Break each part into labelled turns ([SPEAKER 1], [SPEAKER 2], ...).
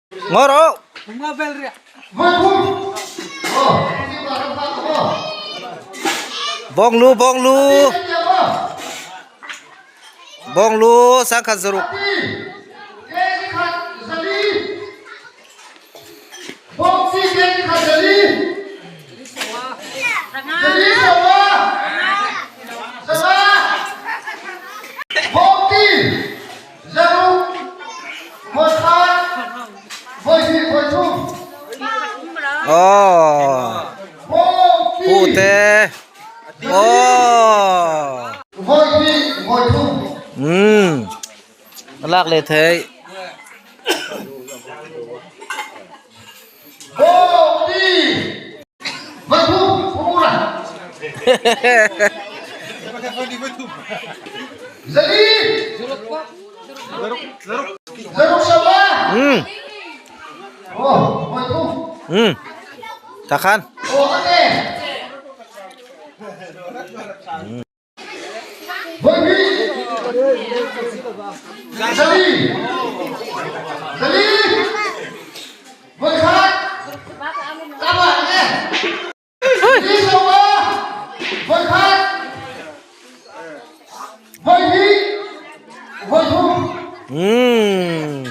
[SPEAKER 1] Ngaw rawh. Bawng lu bawng lu. Bawng lu sangkhat zaruk. Aw pute aw umm a lak leh thei. Umm umm tah khan. Umm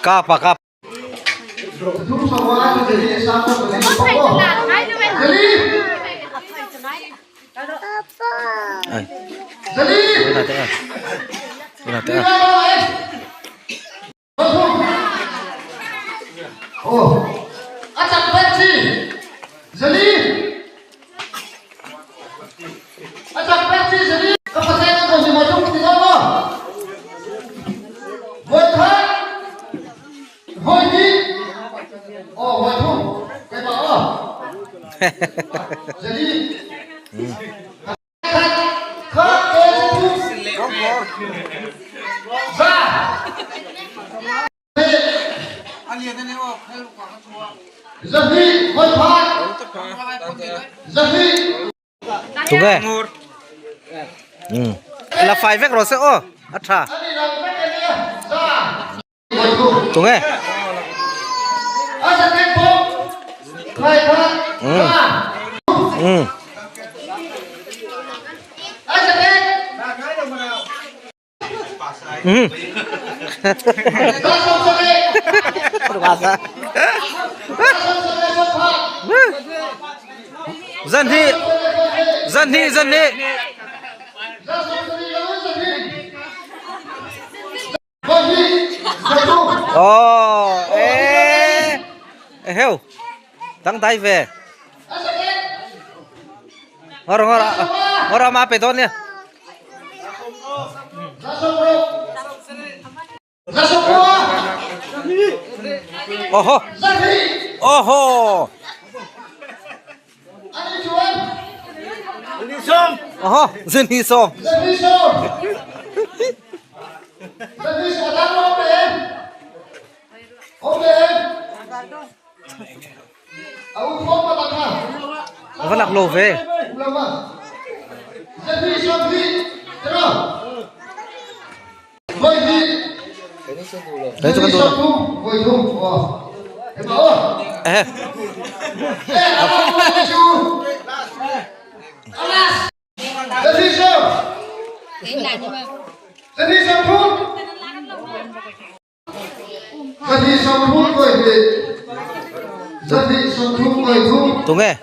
[SPEAKER 1] kapa kapa. Ai. Tunge la fai vek rawh se aw a tha tunge um um dân hi dân hi dân hi Oh, eh, heo, tăng tay về. Ngor ngor ngor ma pe don nia. Oho. Oho. Oho, dân hi som. Va lak lo ve. Đấy cho con đùa. Ê. Tunge.